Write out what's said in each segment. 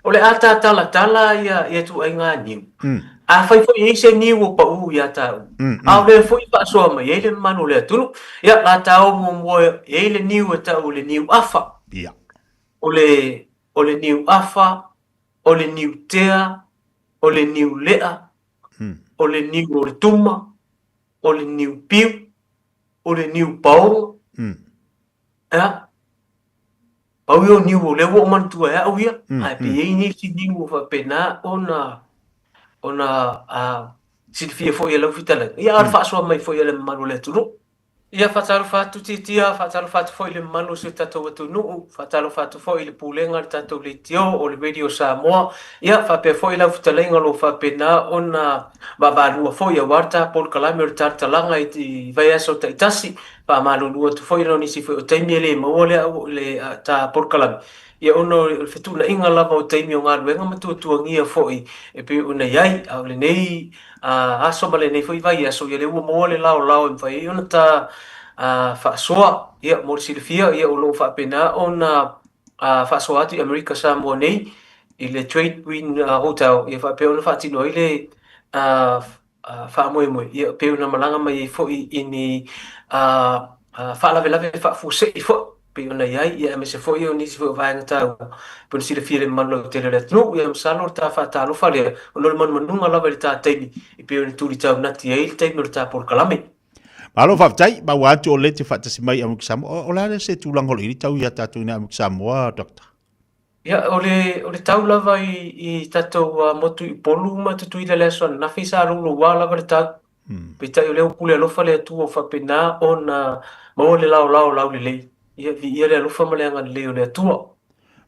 O le a ta talatala ia ia ituaiga niu, afai foi e i ai se niu ua pau ia taua, a o lea foi e faasoa mai ai le mamalu o le atunuu, ia la ta o muamua e i ai le niu e tau o le niu afa. O le o le niu afa, o le niu tea, o le niu lea, o le niu o le tuma, o le niu piu, o le niu paoga. Ia, pau ia o niu o lea ua ou manatua e au ia, ae pe i ai nisi niu o faapena ona ona silafia foi e lau fetalaiga, ia a o le faasoa mai foi a le mamalu o le atunuu. Ia, faatalofa atu Tiatia, faatalofa atu foi i le mamalu o si o tatou atunuu, faatalofa atu foi i le Pulega a le tatou Leitio o le Radio Samoa, ia faapea foi lau fetalaiga o lo o faapena ona vaavaalua foi aua le ta polokalame o le talatalaga i vaiaso taitasi. Faamalulu atu foi ona o nisi foi o taimi e le maua le le ta polokalame, ia ona o le fetuunaiga lava o taimi o galuega ma tuatuagia foi e pei ona i ai. A o lenei aso ma lenei foi vaiaso, ia lea ua maua le laolao e mafai ai ona ta faasoa. Ia mo le silafia, ia o lo o faapena ona faasoa atu i Amerika Samoa nei i le Trade Wind Hotel, ia faapea ona faatino ai le faamoemoe, ia pei ona malaga mai ai foi i ni faalavelave faafuasei foi pei ona i ai, ia aemaise foi o nisi foi o vaega taua pei ona silafia e le mamalu lautele o le atunuu. Ia masalo o le ta faatalofa lea ona o le manumanuga lava i le ta taimi e pei ona tuli taunati ai le taimi o le ta polokalame. Malo faafetai, maua atu o lea e te faatasi mai i Amerika Samoa. O le a se tulaga o lo o i ai le tau ia tatou i Amerika Samoa, Doctor? Ia, o le, o le tau lava i, i tatou motu i Upolu ma Tutuila i le aso ananafi sa louloua lava le tau. Peitai o lea ua pule alofa le Atua ua faapena ona maua le laolao laulelei. Ia, viia le alofa ma le agalelei o le Atua.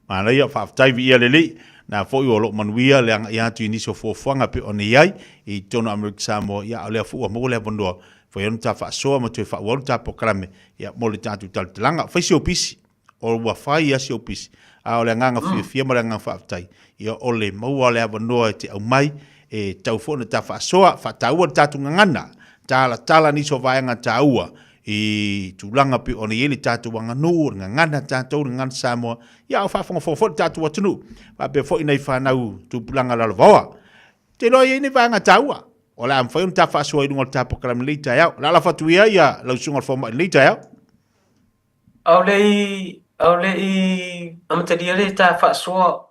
Manaia, faafetai viia le Alii. Na foi o lo o manuia le agai atu i nisi o fuafuaga e pei ona i ai i totonu o Amerika Samoa, ia a o lea foi ua maua le avanoa, fai ona ta faasoa ma toe faaauau le ta polokalame, ia mo le tatou talatalaga. Fai si ou pisi. O ua fai a si ou pisi, a o le agaga fiafia ma le agaga faafetai, ia o le maua o le avanoa e te aumai, e tatau foi ona ta faasoa, faataua le tatou gagana, talatala nisi o vaega taua i tulaga pei ona i ai le tatou aganuu, o le gagana tatou, le gagana Samoa, ia a o faafogafoga foi le tatou atunuu, faapea foi nai fanau tupulaga lalovaoa. Ou te iloa e i ai ni vaega taua o le a mafai ona ta faasoa i luga o le ta polokalame i lenei taeao. O le a lafo atu ia i lau susuga i le fomai i lenei taeao. Aole i, aole i amatalia le ta faasoa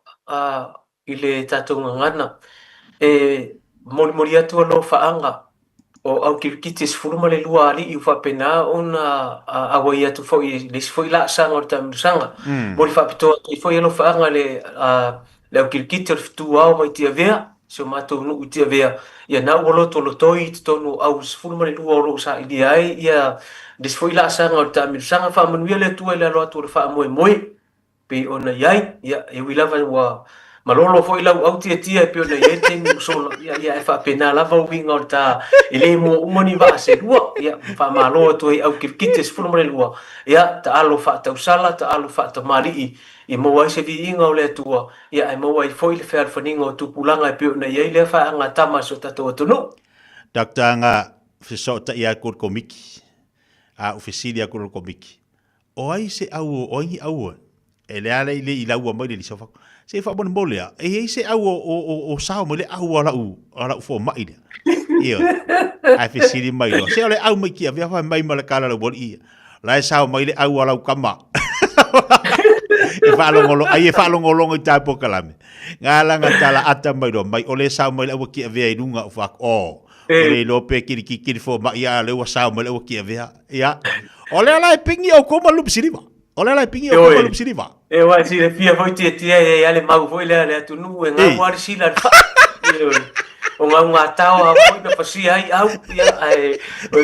i le tatou gagana. E molimoli atu alofaaga o au kirikiti e 12 alii ua faapena ona auai atu foi i le isi foi laasaga o le taamilosaga. Momoli faapitoa atu ai foi alofaaga i le Le au kirikiti o le fetu ao mai Tiavea, si o matou nuu i Tiavea, ia na ua lotolotoi i totonu o au 12 o lo o sailia ai ia le isi foi laasaga o le taamilosaga. Faamanuia le Atua i le alo atu o le faamoemoe pei ona i ai. Ia, e ui lava ua malolo foi lau au tiatia e pei ona i ai le taimi ua sola, ia, ia, ae faapena lava uiga o le ta, e le mua uma ni vaa se lua. Ia, faamalo atu ai i au kirikiti e 12, ia, taalo faatausala, taalo faatamalii, I maua ai se viiga o le Atua, ia ae maua ai foi le fealofaniga o tupulaga e pei ona i ai lea faeaga tama a si o tatou atunuu. Doctor nga fesootai aku o le komiti, a u fesili aku le komiti, o ai se au o ai ni au e le ala i le i laua mai le lisa o fako. Se i faamolemole a, e i ai se au o, o, o, o sao mai le au a lau, a lau fomai lea. Ioe. Ae fesili mai loa, se o le au mai Tiavea fai mai ma le kala lau alii ia. La e sao mai le au a lau kama. E faalogolo, ai e faalogologo i tā polokalame. Ngā langa tala ata mai loa mai, o le sao mai le aua Tiavea i luga o whaku. Oh, o le iloa pe kiri ki kiri fo mai a le ua sao mai le aua Tiavea. Ia. O le ala e pingi o koma lupu siliva. O le ala e pingi o koma lupu siliva. E uae silafia foi tiatia e ai le mau foi lea a le atunuu e gau lava le sila i le faa. Ioe. O gaugataoa foi na pasia ai au, ia, ae o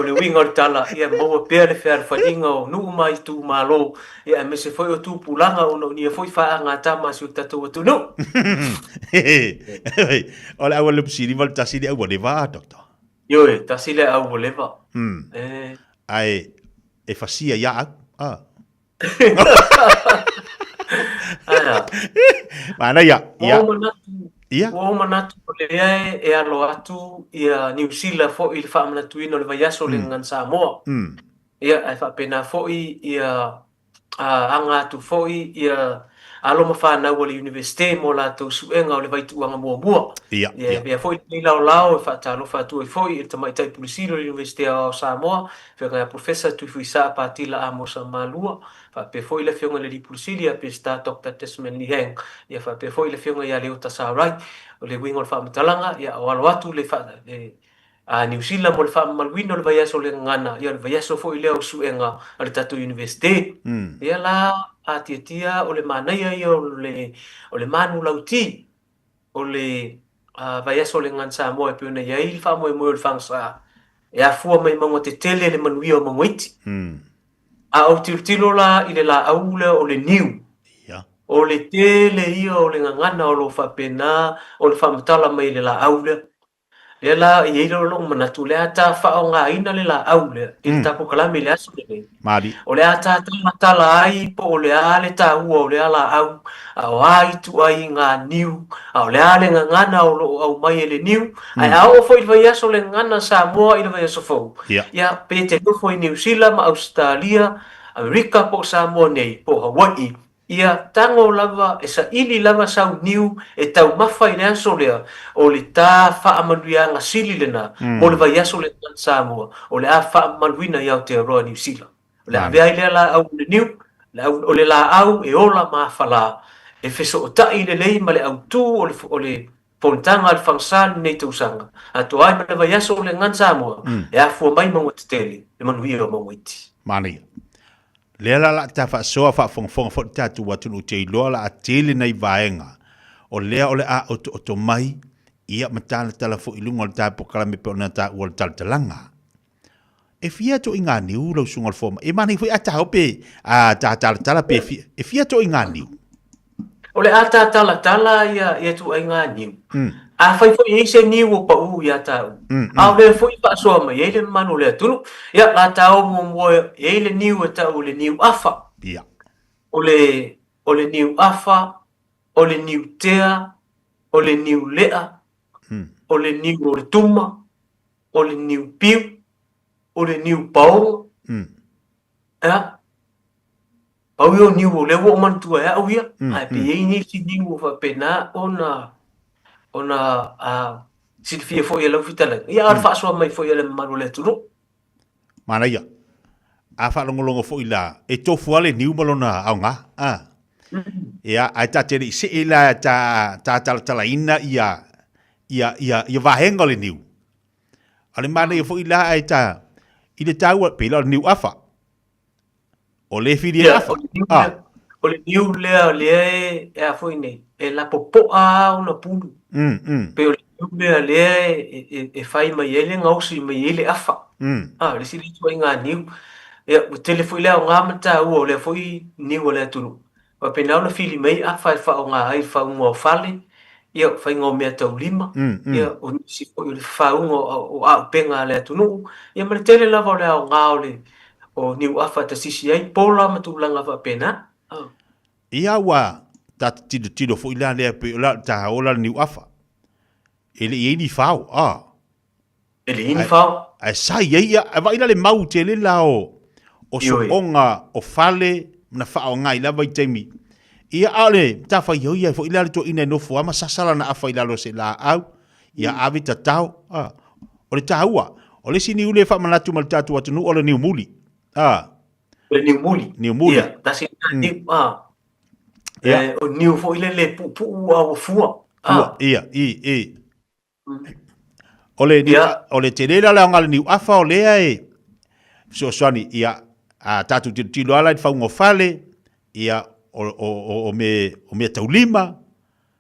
le uiga o le tala, ia maua pea le fealofaniga o nuu ma itumalo, ia aemaise foi o tupulaga ona o nia foi faagatama a si o tatou atunuu. O le au a Lupusiliva le tasi le au a leva, Doctor. Ioe, tasi le au a leva. E. Ae e fasia ia au. Ah. Aea. Manaia. Ua ou manatu, ua ou manatu o lea e alo atu ia Niu Sila foi i le faamanatuina o le vaiaso o le Gagana Samoa. Ia, ae faapena foi ia aga atu foi ia alo ma fanau a le Iunivesite mo latou suega o le vaituuaga muamua. Ia, Ia, e ia. avea foi lenei laolao e faatalofa atu ai foi i le Tamaitai Pule Sili o le Iunivesite Aoao o Samoa, Afioga ia Professor Tuifuisaa Patila Amosa Malua, faapea foi le Afioga i le Alii Pule Sili ia Peseta Doctor Desmond Lee Hang, ia faapea foi le Afioga ia Leota Sarai. O le uiga o le faamatalaga, ia o alo atu le, le a Niu Sila mo le faamamaluina o le vaiaso o le gagana, ia o le vaiaso foi lea o suega a le tatou Iunivesite. Ia la, a tiatia o le manaia ia o le, o le manulauti o le vaiaso o le Gagana Samoa e pei ona i ai le faamoemoe o le fagasa e afua mai mauga tetele le manuia o mauga iti. A ou tilotilo la i le laau lea o le niu, o le tele ia o le gagana o lo o faapena ona faamatala mai e le laau lea. Lea la e i ai lou manatu, o le a ta faaaogaina le laau lea i le ta polokalame i le aso lenei. Mali. O le a ta talatala ai po o le a le taua o lea laau, a o a ituaiga niu, a o le a le gagana o lo o aumai e le niu, ae a oo foi i le vaiaso le gagana Samoa i le vaiaso fou, ia, pe te nofo i Niu Sila ma Ausetalia, Amerika po o Samoa nei, po o Hawaii, Ia tago lava, e saili lava sau niu e taumafa i le aso lea, o le ta faamanuiaga sili lena mo le vaiaso lena Samoa, o le a faamamaluina i Aotearoa Niu Sila. O le a avea ai lea laau o le niu, o le laau e ola ma afalā, e fesootai lelei ma le autū o le, o le fonotaga a le Fagasa i lenei tausaga, atoa ai ma le vaiaso o le Gagana Samoa, e afua mai mauga tetele, le manuia o mauga iti. Manaia. Lea la la ta faasoa faafogafoga foi le tatou atunuu te iloa la a tele nai vaega o lea o le a otooto mai ia ma talatala foi i luga o le ta polokalame pei ona taua le talatalaga. E fia toʻiga niu lau susuga o le fomai? E manaia foi a ta pe a ta talatala pe fia, e fia toʻiga niu? O le a ta talatala ia ia ituaiga niu. Afai foi e i ai se niu ua pau ia taua, a o lea foi e faasoa mai ai le mamalu o le atunuu, ia la ta o muamua e i ai le niu e tau o le niu afa. Ia. O le o le niu afa, o le niu tea, o le niu lea, o le niu o le tuma, o le niu piu, o le niu paoga. Ia, pau ia o niu o lea ua ou manatua e au ia, ae pe i ai nisi niu ua faapena ona ona silafia foi e lau fetalaiga, ia a o le faasoa mai foi a le mamalu o le atunuu. Manaia. A faalogologo foi la, e tofu lava le niu ma lona aoga. A. Ia, ae ta te le i see la ta ta talatalaina ia ia ia ia vaega o le niu. A o le manaia foi la ae ta i le taua pei la o le niu afa. O le fili e afa. Ah. O le niu lea o lea e, e a foi nei, e lapopoa lava ona pulu. Pei o le niu lea lea e, e, e fai mai ai le gaosi mai ai le afa. Ah, o le isi lea ituaiga niu. Ia, ua tele foi le aoga ma le taua o lea foi niu a le atunuu. Faapena ona fili mai afa e faaaoga ai le faauga o fale, ia, o faiga o meataulima, ia, o nisi foi o le faauga o aupega a le atunuu, ia ma le tele lava o le aoga o le o niuafa e tasisi ai pola ma tulaga faapena. Ia ua ta tilotilo foi la lea pei o la ta ola le niuafa. E le i ai ni fao, a. E le i ai ni fao. Ae sa i ai ia, ae vaai la le mau tele la o o sooga o fale na faaaoga ai lava i taimi. Ia a o le matafaioi ai foi la le toeaina e nofo lava ma sasa lana afa i lalo o se laau, ia ave tatao. A, o le taua, o le isi niu lea e faamanatu mai le tatou atunuu o le niu muli. A. O le niu muli. Niu muli. Ia, tasi lena niu. A. Ia. O niu foi lele e puupuu a ua fua. Fua, ia, i, i. O le, yeah. o le tele la le aoga le niu afa o lea e fesoasoani ia a tatou tilotilo ala i le fauga o fale ia o, o, o, o, me, o mea taulima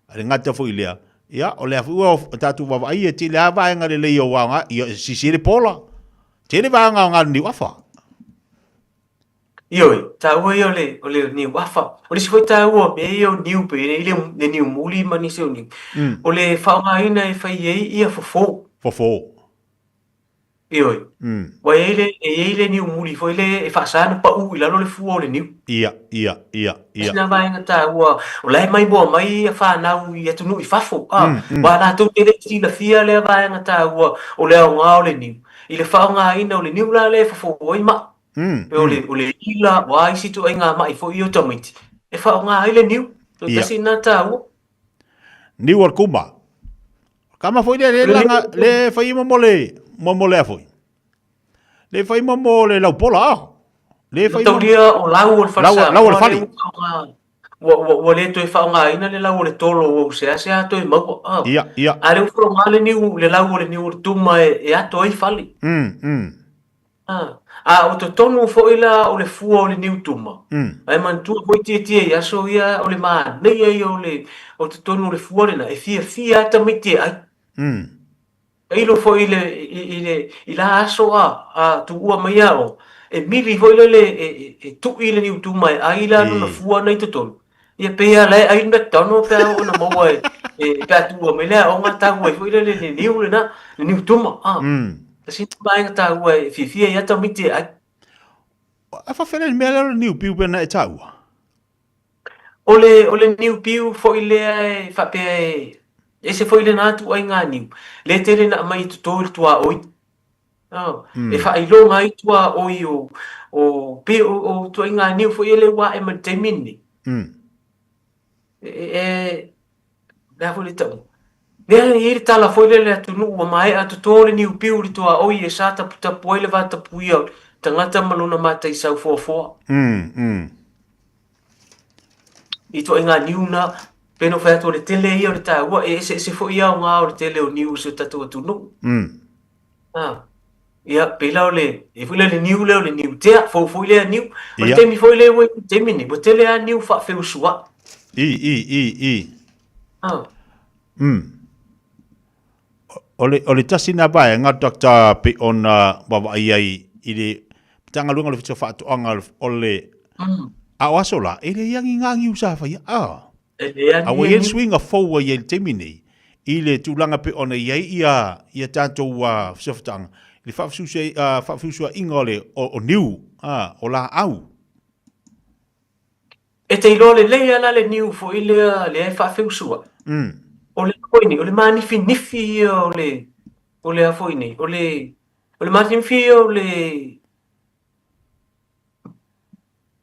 a le gata foi lea ia o lea foi ua tatou vaavaai e tele a vaega lelei o aoga ia sisi le pola tele vaega aoga le niu afa. Ioe, taua ia o le, o le niu afa. O le isi foi taua o mea ia o niu pei ona i ai le, le niu muli ma nisi o niu, o le faaaogaina e fai ai ia fofo. Fofo. Ioe. Ua i ai le, e i ai le niu muli foi lea e faasa ona pau i lalo le fua o le niu. Ia, ia, ia, ia. Tasi lena vaega taua, o la e maimoa mai ia fanau i atunuu i fafo, a, aua latou te le silafia lea vaega taua o le aoga o le niu, i le faaaogaina o le niu la lea e fofo ai mai. Pei o le, o le ila, o a isi ituaiga mai foi ia o tamaiti, e faaaoga ai le niu. Toe tasi lena taua. Niu o le kuma. Kama foi le le langa le fai mo mo le mo mo le foi. Le fai mo mo le laupola ah. Le fai mo o lau o le fale. Lau o le fale. Ua ua ua le toe faaaogaina le lau o le tolo ua ou seasea toe maua. Ah. Ia, ia. A lea ua faaaoga le niu le lau o le niu o le tuma e, e ato ai fale. A o totonu foi la o le fua o le niu tuma, ae manatua foi tietie i aso ia o le manaia ia o le o totonu o le fua lena, e fiafia lava tamaiti e ai. Tailo foi i le i le i la aso a a tuua mai aoga, e mili foi lele e e e tui le niu tuma e ai la lona fua na i totonu. Ia pei lava la e ai le McDonald pe a oo ina maua e e pe a tuua mai le aoga tau ai foi lele le niu lena, le niu tuma. Tasi lena vaega taua e fiafia ai lava tamaiti e ai. A faafefea le mea lea o le niu piu pei ona e taua? O le, o le niu piu foi lea e faapea e ese foi lena ituaiga niu, lea e tele ina aumai e toto i le tuaoi. E faailoga ai tuaoi o, o, pei o, o ituaiga niu foi lea ua ae mai i le taimi lenei. E, e, le a foi le tauga? Lea e i ai le tala foi lea i le atunuu ua maea toto le niu piu i le tuaoi e sa taputapu ai le vatapuia o le tagata ma lona mataisau foafoa. Ituaiga niu na, pei ona ou fai atu o le tele ia o le taua, e eseese foi aoga o le tele o niu i si o tatou atunuu. Ia, pei la o le, e foi le niu lea o le niu tea, fou foi lea niu. O le taimi foi lea ua i le taimi nei, ua tele lava niu faafeusuai. I, i, i, i. O le, o le tasi na vaega, Doctor, pei ona vaavaai ai i le Matagaluega o le Ofisa o Faatoaga o le, a o aso la, e leai lava ni ganiu sa faia. Ah. E leai A ua i ai le suiga fou ua i ai i le taimi nei, i le tulaga pei ona i ai ia, ia tatou uh, fesootaaga, i le faafeusuaiga o le o, o niu, o laau. E te iloa lelei lava la le niu foi lea, lea e faafeusuai. O le foi nei, o le manifinifi ia o le, o le a foi nei, o le, o le manifinifi ia o le,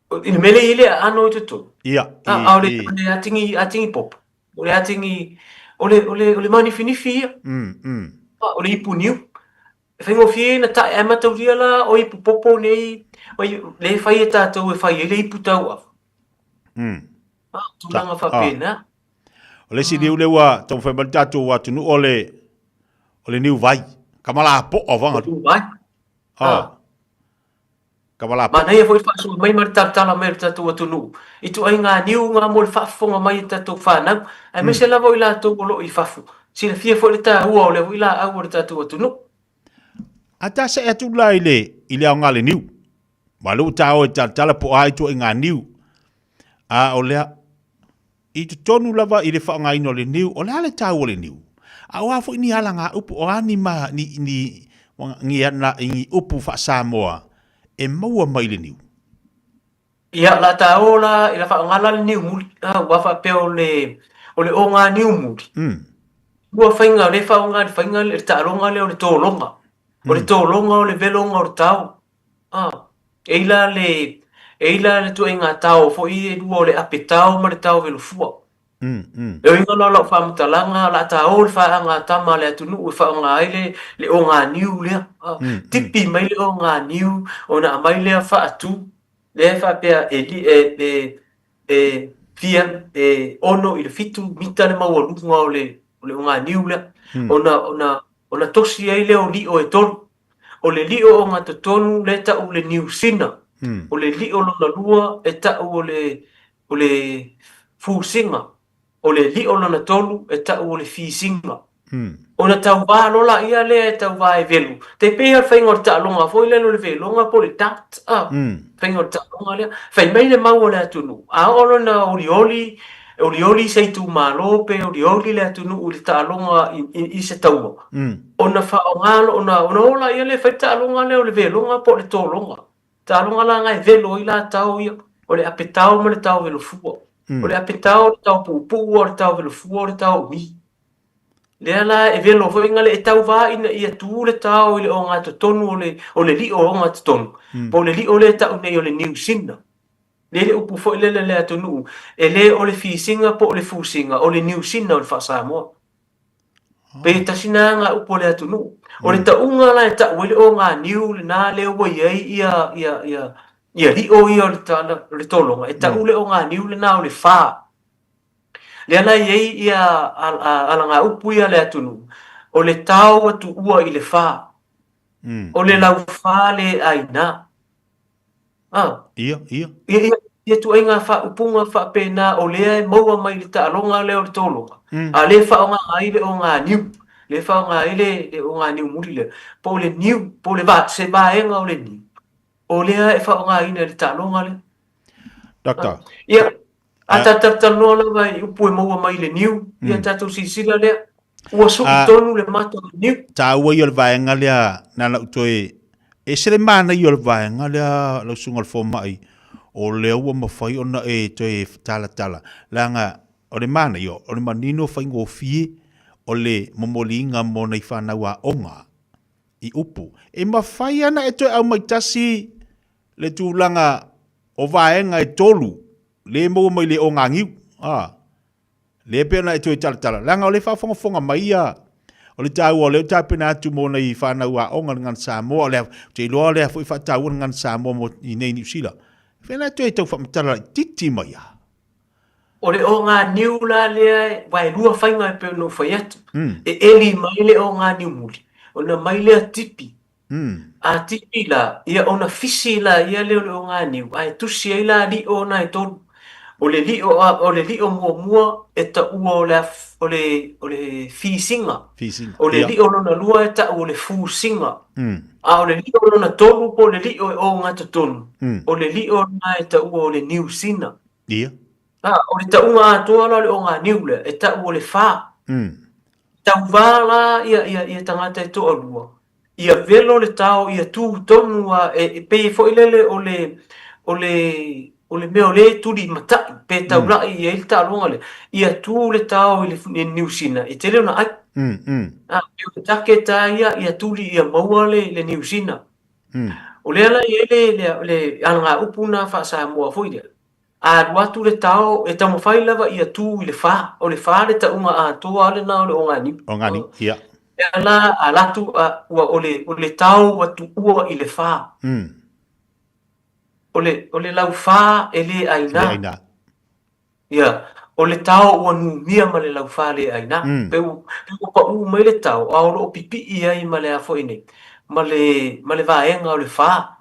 I le mea lea e i ai le aano i totonu. Ia, i, a o le, i. le atigi, atigi popo. O le atigi, o le, o le, o le manifinifi ia. A, o le ipu niu. E faigofie ona tae, ae mataulia la o ipu popo nei, o i, lea e fai e tatou e fai ai le ipu tauava. A, tulaga faapena. O le isi niu lea ua taumafai mai le tatou atunuu o le, o le niu vai. Kamalapoa vanga. Niu vai. Ah. Manaia foi le faasoa mai ma le talatala mai o le tatou atunuu i ituaiga niu nga mo le faafofoga mai a tatou fanau, aemaise lava o i latou o lo o i fafo. Silafia foi le taua o lea foi laau o le tatou atunuu. A ta seʻe atu la i le, i le aoga le niu. Aua o lea ua ta o e talatala po o a ituaiga niu. A o lea, I totonu lava i le faaaogaina o le niu, o le a le taua o le niu? A o a foi ni alagaupu, o a ni, ma, ni, ni, ni, ni upu faa-Samoa e maua mai i le niu? Ia, la ta o la, i la faaaoga la le niu muli, aua faapea o le, o le oga niu muli. Ua faiga, o lea e faaaoga i le faiga, le taaloga lea o le tologa. O le tologa o le veloga o le tao. E i la le, e i la le tuaiga tao foi e lua o le ape tao ma le tao velofua. E uiga la o lau faamatalaga, o le a ta o le faaaga a tama a le atunuu e faaaoga ai le, le oganiu lea. Tipi mai le oganiu ona aumai lea faatu, lea e faapea e, e, e, e fia, e 6 i le 7 mita le maualuga o le, o le oganiu lea. Ona, ona, ona tosi ai lea o lio e tolu. O le lio ogatotonu lea e tau o le niusina. O le lio lona lua e tau o le, o le fusiga. O le lio lona tolu e tau o le fisiga. Ona tauvā loa laia lea e tauvā e velo. Tai pei lava o le faiga o le taaloga foi lea o le veloga po o le dart, a, faiga o le taaloga lea. Fai mai le mau a le atunuu, a oo loa ina olioli, olioli se itumalo pe olioli le atunuu i le taaloga i, i, i se taua, Ona faaaoga loa, ona, ona o laia lea e fai le taaloga lea o le veloga po o le tologa. Taaloga la na e velo ai la tao ia, o le apetao ma le tao velofua. O le apetao o le tao puupuu, a o le tao velofua o le tao umi. Lea la e velo foi na le e tauvā ina ia tu le tao i le ogatotonu o le, o le lio ogatotonu, po o le lio lea e tau nei o le niusina. Lea le upu foi lele a le atunuu, e le o le fisiga po o le fusiga, o le niusina o le faa-Samoa. Pei e tasi na aga upu a le atunuu. O le tauga la e tau ai le oganiu lena lea ua i ai ia, ia, ia, ia lio ia o le, o le tologa, e tau le oganiu lena o le fa. Lea la e i ai ia alagaupu ia a le atunuu, o le tao ua tuua i le fa. O le laufa le aina. Ah. Ia, ia. Ia, ia, ia ituaiga faaupuga faapena o lea e maua mai le taaloga lea o le tologa, a lea e faaaoga ai le oganiu, lea e faaaoga ai le, le oganiu muli lea, po o le niu, po o le va, se vaega o le niu, o lea e faaaogaina i le taaloga lea. Doctor. Ia, A tatou talatalanoa lava i upu e maua mai i le niu, ia tatou silasila lea, ua sui tonu le mata o le niu. Taua ia o le vaega lea, na ona ou toe ese le manaia o le vaega lea lau susuga i le fomai, o lea ua mafai ona e toe talatala, leaga o le manaia, o le manino faigofie o le momoliga mo nai fanau aoga i upu. E mafai lava ona e toe aumai tasi le tulaga o vaega e tolu le maua mai le ogagiu, a, lea pei ona e toe talatala, leaga o lea e faafogafoga mai ia, o le taua o lea ua tapena atu mo nai fanau aoga le Gagana Samoa, o lea, ou te iloa o lea foi e faataua le Gagana Samoa mo i nei Niu Sila. Fea la e toe tau faamatala laitiiti mai a? O le oganiu la lea, aua e lua faiga e pei ona ou fai atu, e eli mai le oganiu muli, ona mai lea tipi. A tipi la, ia ona fisi la ia lea o le oganiu, ae tusi ai la lio na e tolu. O le lio, o le lio muamua e taua o le, o le, o le fisiga. Fisiga. O le lio lona lua e tau o le fusiga. A o le lio lona tolu po o le lio e ogatotonu, o le lio lena e taua o le niusina. Ia. A, o le tauga atoa la o le oganiu lea, e tau o le fa. Tauva la ia, ia, ia tagata e toalua, ia velo le tao, ia tu tonu a, e, e pei foi lele o le, o le, o le mea o lea e tuli matai, pe taulai i ai le taaloga lea, ia tu le tao i le, i le niusina, e tele ona ai. A, pei o le target lava ia, ia tuli ia maua le, le niusina. O lea la e i ai le, le, le alagaupu lena faa-Samoa foi lea, A alu atu le tao, e taumafai lava ia tu i le fa, o le fa le tauga atoa lena o le oganiu. Oganiu, ia. Lea la alu atu, ua, o le, o le tao ua tuua i le fa. O le, o le laufa e le aina. Le aina. Ia, o le tao ua numia ma le laufa le aina. Pe ua, pe ua pau mai le tao, a o lo o pipii ai ma le a foi nei, ma le, ma le vaega o le fa.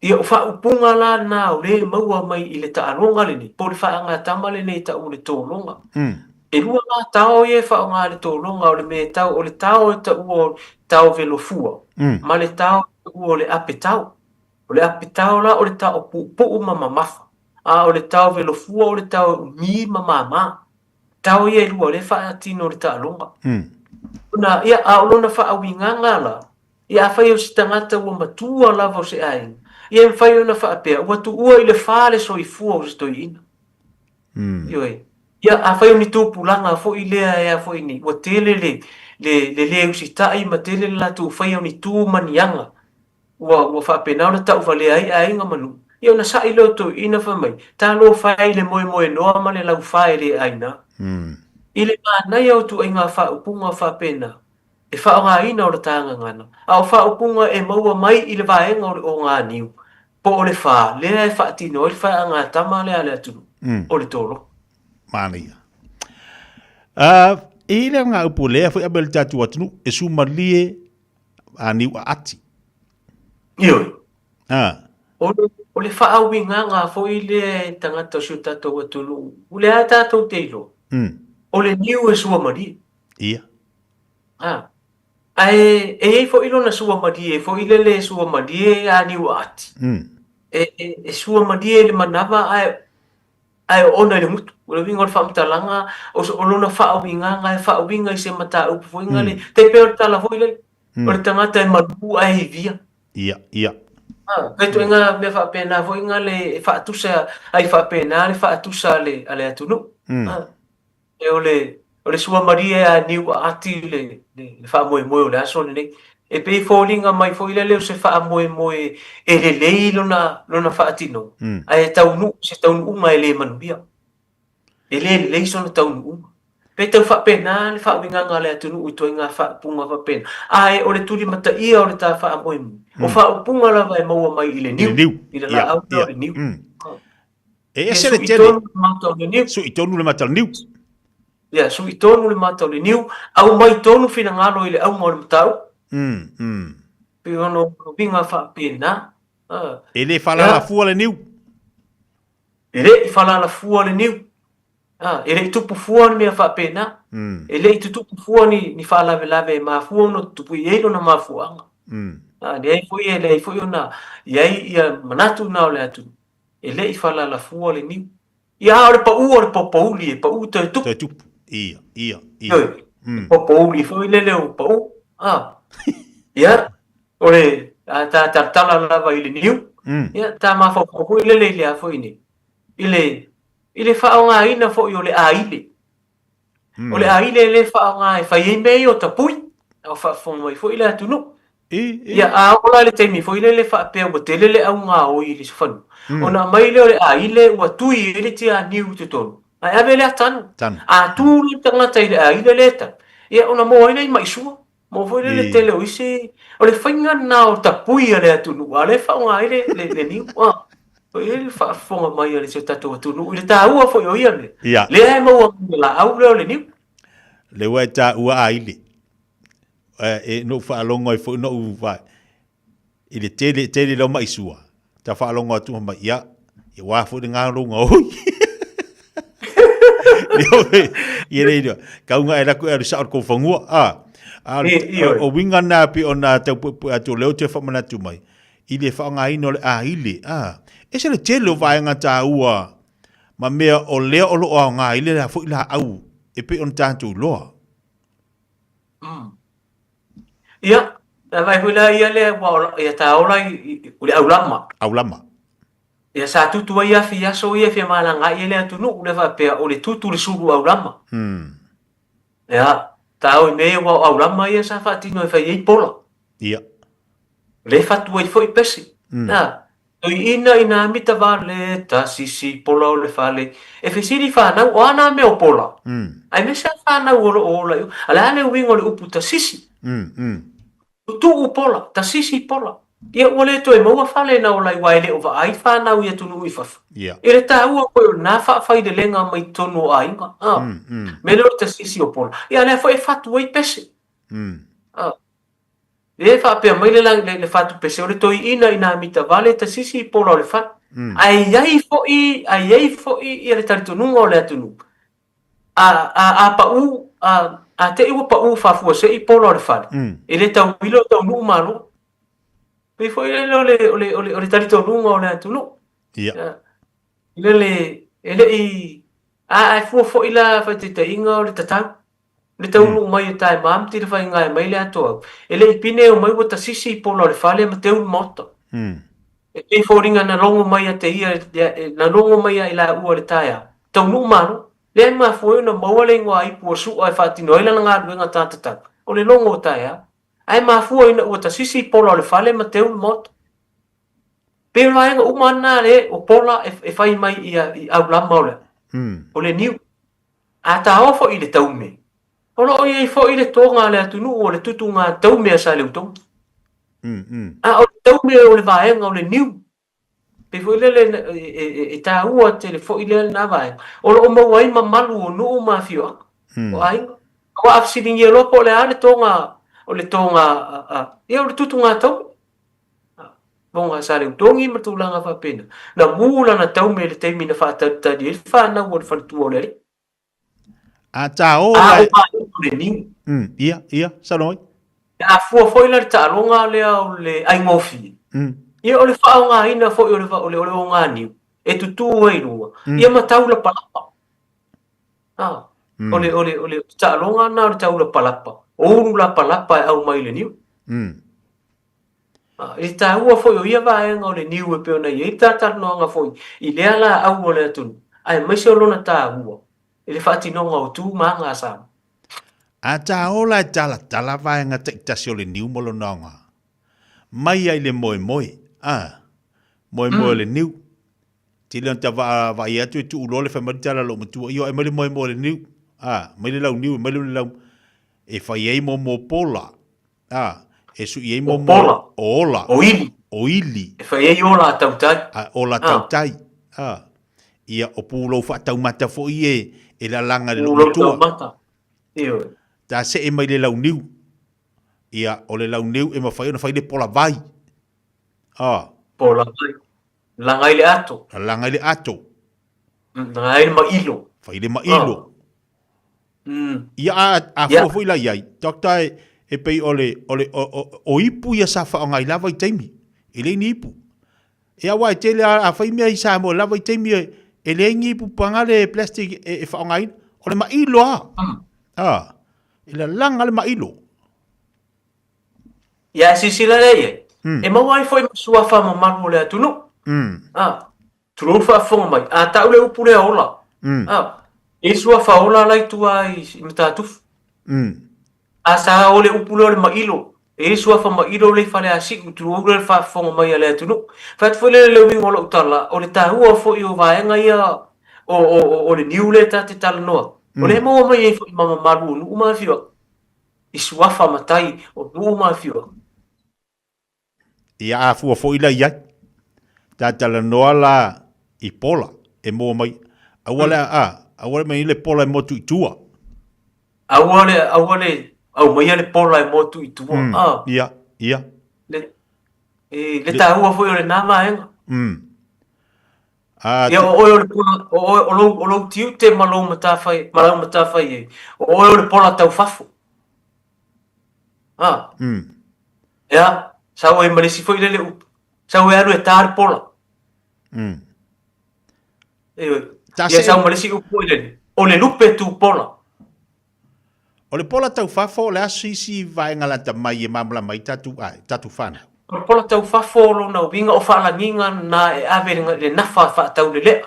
Ia, o faaupuga la na o lea e maua mai i le taaloga lenei, po o le faagatama lenei e tau o le tologa. E lua la tao ia e faaaoga i le tologa, o le mea e tau, o le tao e taua o le tao velofua, ma le tao e taua o le apetao. O le apetao la o le tao puupuu ma mamafa, a o le tao velofua o le tao e umi ma mama. Tao ia e lua o lea e faatino i le taaloga. Ona, ia, a o lona faauigaga la, Ia afai o se tagata ua matua lava o se aiga, ia e mafai ona faapea, ua tuua i le fa le soifua o se toeaina. Ioe. Ia afai o ni tupulaga foi lea e a foi nei, ua tele le, le, le le usitai ma tele le latou faia o ni tu ma ni aga, ua, ua faapena ona tauvalea ai aiga ma nuu, ia ona sa'i lea o toeaiina fai mai, talofa e i le moemoenoa ma le laufa e le aina. I le manaia o ituaiga faaupuga faapena, e faaaogaina o le ta gagana, a o faaupuga e maua mai i le vaega o le oganiu, po o le fa, lea e faatino ai le faaagatama lea a le atunuu, o le toloka. Manaia. Uh, e i le ngā upu lea foi ame le tātou atunuu, e sumalie a niu a ati. Ioe. Ah. O le, o le faauigaga foi lea e tagata o si o tātou atunuu, o lea tātou te iloa, o le niu e suamalie. Ia. A, ae e i ai foi lona sua malie foi lele e sua malie a niu aati. E, e, e sua malie i le manava ae, ae oona i le gutu. O le uiga o le faamatalaga, o, o lona faauigaga e faauiga i se mataupu foi ngale. Tai pei o le tala foi lele, o le tagata e malu ae ivia. Ia, ia. A, kai ituaiga mea faapena foi ngale e faatusa ai faapena le faatusa a le, a le atunuu. A. E o le, o le suamalie a niu aati le, le, le faamoemoe o le aso lenei. E pei e foliga mai foi lele o se faamoemoe e lelei lona, lona faatinoga, ae taunuu i se taunuuga e le manuia. E le lelei sona taunuuga. Pe tau faapena le faauigaga a le atunuu i ituaiga faaupuga faapena, ae o le tulimataia o le ta faamoemoe, o faaupuga lava e maua mai i le niu, i le laau lea o le niu. E ese le tele. Sui tonu le mata o le niu. Sui tonu le mata o le niu. Ia, sui tonu le mata o le niu, aumai tonu finagalo i le auga o le mataupu. Pei ona uiga faapena. E le faalala fua le niu. E le i faalala fua le niu. E le i tupu fua ni mea faapena. E le i tutupu fua ni, ni faalavelave e mafua ona tutupu i ai lona mafuaaga. Leai foi, e leai foi ona i ai ia manatu na o le atunuu. E le i faalala fua le niu. Ia, a o le pau o le popouli, e pau toe tupu. Toe tupu. Ia, ia, ia. Ioe. Popouli foi lele o pau. A. Ia, o le a ta talatala lava i le niu. Ia, ta mafaufau foi lele i le a foi nei. I le, i le faaaogaina foi o le aile. O le aile lea e faaaoga e fai ai mea ia o tapui, a o faafofoga mai foi le atunuu. Ia, a oo la i le taimi foi lele faapea ua tele le au gaoi i le fanua, ona aumai lea o le aile ua tui ai le tianiu i totonu, ae ave lea tanu. A tu le tagata i le aile lea e tanu, ia ona maua ai lea i maisua. Maua foi lea le tele o isi, o le faiga lena o tapui a le atunuu, a o lea e faaaoga ai le niu. Foi le faafofoga mai a si o tatou atunuu i le taua foi o ia mea. Ia. Lea e maua mai le laau lea o le niu. Lea ua e taua aile. E, noʻu faalogo ai foi noʻu fa, i le tele, tele leo mai sua. Ta faalogo atu mai, ia, ia wā foi le ngā ronga oi. Ia le ia, kaunga e laku e alu sao le kou fangua. A, a, o winga nā pi o nā tau puepue atu leo te whamanatu mai. I le faaaogaina o le ʻāili, a, ese le tele o vaega tāua ma mea o lea o lo o aoga ai le la foi laau e pei ona tatou iloa. Ia, a vaai foi la ia lea ua ola, ia ta ola i, i, o le aulama. Aulama. Ia sa tutu ai afi i aso ia e fia malaga ai le atunuu le faapea o le tutu le sulu aulama. Ia, ta o i mea ia ua o aulama ia sa faatino e fai ai pola. Ia. Le fatu ai foi pese. Na, toiina ina mita vale tasisi pola o le fale. E fesili whanau, o ana mea o pola. Aemaise a whanau o lo o ola i o. A le a le uiga o le upu tasisi. Tutuu pola, tasisi pola. Ia ua le toe maua fale na ola i aua e le o vaai whanau i atunuu i fafo. E le taua foi o lena faafailelega mai totonu o aiga. Mea lea o le tasisi o pola. Ia lea foi e fatu ai pese. E faapea mai le, le, le fatupese o le toeaina ina mita vale tasisi i pola o le fale. Ae i ai foi, ae i ai foi ia le talitonuga o le atunuu. A, a, a pau, a, a te i ua pau faafuasei pola o le fale, e le tauilo taunuu malo. Pei foi lele o le, o le, o le, o le talitonuga o le atunuu. Ia. Lele, e le i, a, ae fua foi la faitaitaiga o le tatau. Le taunuu mai o Taema ma tilafaigae mai le atoau, e le i pine o mai ua tasisi i pola o le fale ma teu le maota. E pei foliga na logo mai ia te ia, na logo mai ia i laua i le taeao, taunuu malo. Lea e mafua ai ona maua le igoa ipu o Su'a e faatino ai lana galuega ta tatau, o le logo o taeao. Ae mafua ina ua tasisi i pola o le fale ma teu le maota. Pei o vaega uma na le o pola e fai mai i aulama o le, o le niu. A taoa foi i le taume, o lo o i ai foi le toga a le atunuu o le tutuga taume a Saleutogi. A o le taume o le vaega o le niu, pei foi lele e taua tele foi lea lena vaega, o lo o maua ai mamalu o nuu ma afioaga, o aiga. Aua a fesiligia loa po o le a le toga o le toga, ia o le tutuga taume. Toga a Saleutogi ma tulaga faapena. Na mu lana taume i le taimi na faatalitali ai le fanau o le faletua o le alii. A ta o A o vaega o le niu. Ia, ia, saunoa mai. A fua foi la le taaloga lea o le aigofie. Ia o le faaaogaina foi o le o le o le oganiu e tutū ai i luga, ia ma taulapalapa. A, o le o le o le taaloga lena o le taulapalapa, o ulu lapalapa e aumai i le niu. I le taua foi o ia vaega o le niu e pei ona i ai le talatalanoaga foi i lea laau o le atunuu, aemaise o lona taua i le faatinoga o tu ma aga a Samoa. A ta ola e talatala vaega taitasi o le niu ma lona aoga. Mai ai le moemoe, a, moemoe o le niu. Tele ona ta vaai atu e tuu loa le fai mai le tala a lou matua, io aumai le moemoe o le niu, a, aumai le launiu, aumai le lau, e fai ai momo pola, a, e sui ai momo pola, o ola, o ili, o ili, e fai ai ola a tautai, a, ola tautai, a, ia, o pulou faataumata foi e, e lalaga i le lou pulou matua. taumata, ioe. Ta see mai le launiu, ia, o le launiu e mafai ona fai le pola vai, a. Pola vai. Laga ai le ato. Laga ai le ato. Laga ai le mailo. Fai le mailo. Ia a, a fua foi la i ai, doctor, e, e pei o le, o le, o, o, o ipu ia sa faaaoga i la vaitaimi. E leai ni ipu. Ia aua e tele a, a fai mea i Samoa i la vaitaimi e, e leai ni ipu paga le plastic e, e faaaogaina. O le mailo lava. A, e lalaga le mailo. Ia e silasila lea i ai, e maua ai foi ma suafa mamalu o le atunuu. A, tulou le faafofoga mai, a tau le upu lea ola, a, e i ai suafa ola la i tua i Matatufu. A sa o le upu lea o le mailo, e i ai suafa mailo lea i Faleasiu, tulou le faafofoga mai a le atunuu. Fai atu foi lea i le uiga o lau tala, o le taua foi o vaega ia o le niu lea ta te talanoa, o lea e maua mai ai foi ma mamalu o nuu ma afioaga. i suafa matai o nuu ma afioaga. Ia a fua foi la i ai. Ta talanoa la i pola e maua mai. Aua le a, aua le mai le pola e motu i tua. Aua le, aua le aumaia le pola e motu i tua. A. Ia, ia. Le, e, le taua foi o lena vaega. A, Ia, o oe o le pola, o oe, o lou, o lou tiute ma lou matawhai, ma lau matawhai ei, o oe o le pola tau fafo. A. Ia, sau ai ma le isi foi lele upu. Sau e alu e tā le pola. Ioe. Ta Ia, se- sau ma le isi upu foi lele. O le lupe tū pola. O le pola tau fafo, o le a se isi vaega lata mai e malamalama ai tatou ai, tatou whanau? O le pola tau fafo o lona uiga o faalagiga na e ave i le nafa faataulelea.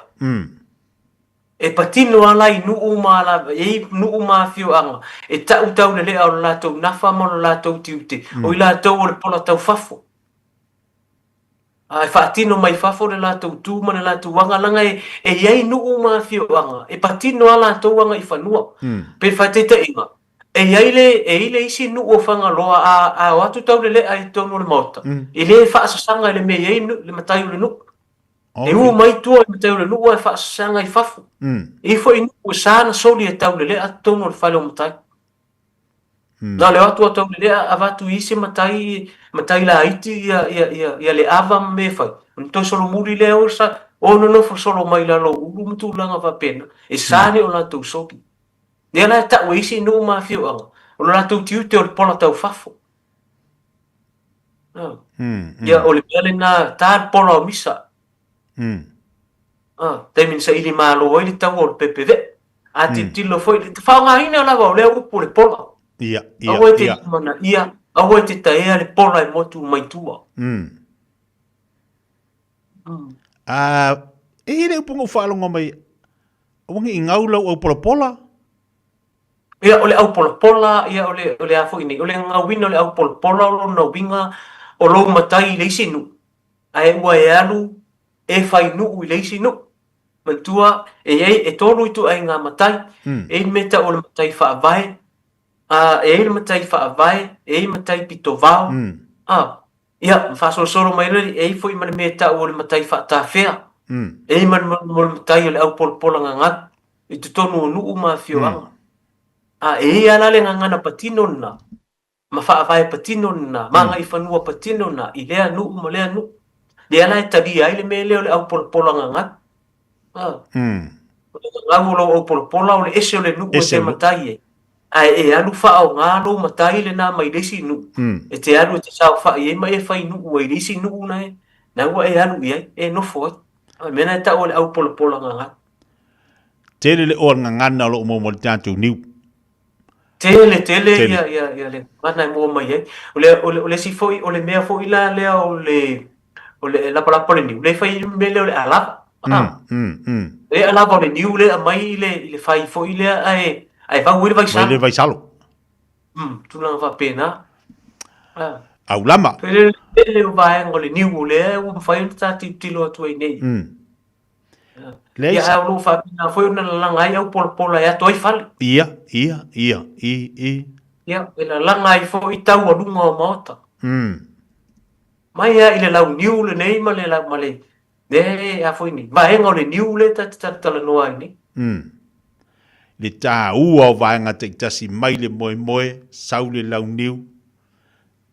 E patino ala i nuu ma ala, e i nuu ma afioaga, e ta'u taulelea o le latou nafa ma lo latou tiute, o i latou o le pola tau fafo. A e faatino mai fafo le latou tu ma le latou aga, leaga e, e i ai nuu ma afioaga e patino a latou aga i fanua. Pei faataitaiga, e i ai le, e i le isi nuu o Fagaloa a, a o atu taulelea i totonu o le maota, e le faasasaga i le mea e i ai le matai o le nuu. E u mai tua i matai o le nuu ae faasasaga i fafo. E i ai foi nuu e sa na soli e taulelea totonu o le fale o matai. Na o le o atu a Taulelea avatu i isi matai, matai laiti ia, ia, ia, ia le ava ma mea e fai. Ona toe solomuli lea o sa, o nonofo solo mai lalo o ulu ma tulaga faapena, e sa ni o latou soli. Lea la e tau e isi nuu ma afioaga, o lo latou tiute o le pola tau fafo. Ia, o le mea lena, ta le pola o misa. Taimi na saili malo ai le taua o le pepevea. A tilotilo foi, le faaaogaina lava o lea upu o le pola. Ia, ia, Aua e te ia. lumanaia, aua e te taea le pola e motu mai tua. A, e i ai le upu na ou faalogo mai, aua ne i gau lau aupolapola. Ia, o le aupolapola, ia, o le, o le a foi nei, o le gauina o le aupolapola o lona uiga o lou matai i le isi nuu, ae ua e alu e fai nuu i le isi nuu. Manatua, e i ai, e tolu ituaiga matai, e i ai le mea e tau o le matai faavae, a, e i ai le matai faavae, e i ai matai pitovao, a, ia, ma faasolosolo mai loa, e i ai foi ma le mea e tau o le matai faatafea, e i ai ma le, ma le matai o le aupolapola gagau i totonu o nuu ma afioaga. A, e i ai lava la le gagana patino lena, ma faavae patino lena, ma agaifanua patino lena i lea nuu ma lea nuu. Lea la e talia ai le mea lea o le aupolapola gagau. A. O le gagau o lou aupolapola o le ese o le nuu e te matai ai, ae e alu faaaoga lou matai lena mai le isi nuu, e te alu e te saofai ai ma e fai nuu ai i le isi nuu na e, na ua e alu i ai, e nofo ai. O le mea lena e tau o le aupolapola gagau. Tele le oa gagana o loo maua mai le tatou niu. Tele, tele ia, ia, ia le gagana e maua mai ai. O le, o le, o le isi foi, o le mea foi la lea o le, o le lapalapa o le niu, lea e fai ai le mea lea o le alava. Le alava o le niu lea e aumai i le, i le fai foi lea ae, ae vau ai le vaisalo. Vai le vaisalo. Tulaga faapena. Aulama. Toe le tele o vaega o le niu o lea ua mafai ona ta tilotilo atu ai nei. Leai Ia, ae o lo o faapena foi ona lalaga ai aupolapola e ato ai fale. Ia, ia, ia, i, i. Ia, e lalaga ai foi tau a luga o maota. Mai lava i le launiu lenei ma le, ma le, le, a foi nei, vaega o le niu lea ta te talatalanoa ai nei. Le taua o vaega taitasi mai le moemoe, sau le launiu,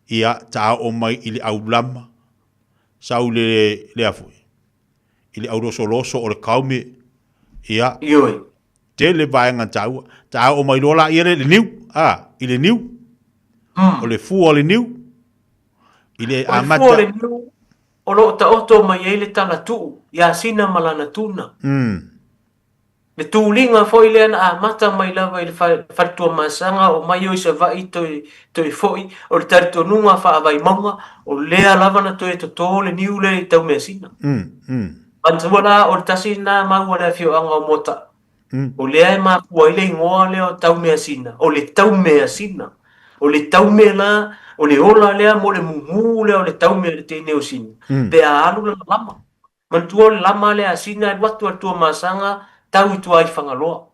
ia, taoo mai i le aulama, sau le, le a foi, i le aulosoloso o le kaume, ia, Ioe. tele vaega taua. Taoo mai loa laia le, le niu, a, i le niu, o le fua o le niu, i le O le amata. fua o le niu, o lo o taoto mai ai le tala tuu ia Sina ma lana tuna. Le tuliga foi lea na amata mai lava i le faletuamasaga o mai o i Savaii toe, toe foi, o le talitonuga faavaimauga, o lea lava na toe totō le niu lea i Taumeasina. Manatua la, o le tasi lena mau a le afioaga o Moata'a, o lea e mafua ai le igoa lea o Taumeasina, o le Taumeasina. O le taume la, o le ola lea mo le mumu lea o le taume a le teine o Sina, pe a alu lana lama. Manatua o le lama lea a Sina e alu atu a le Tuamasaga tau i tua i Fagaloa,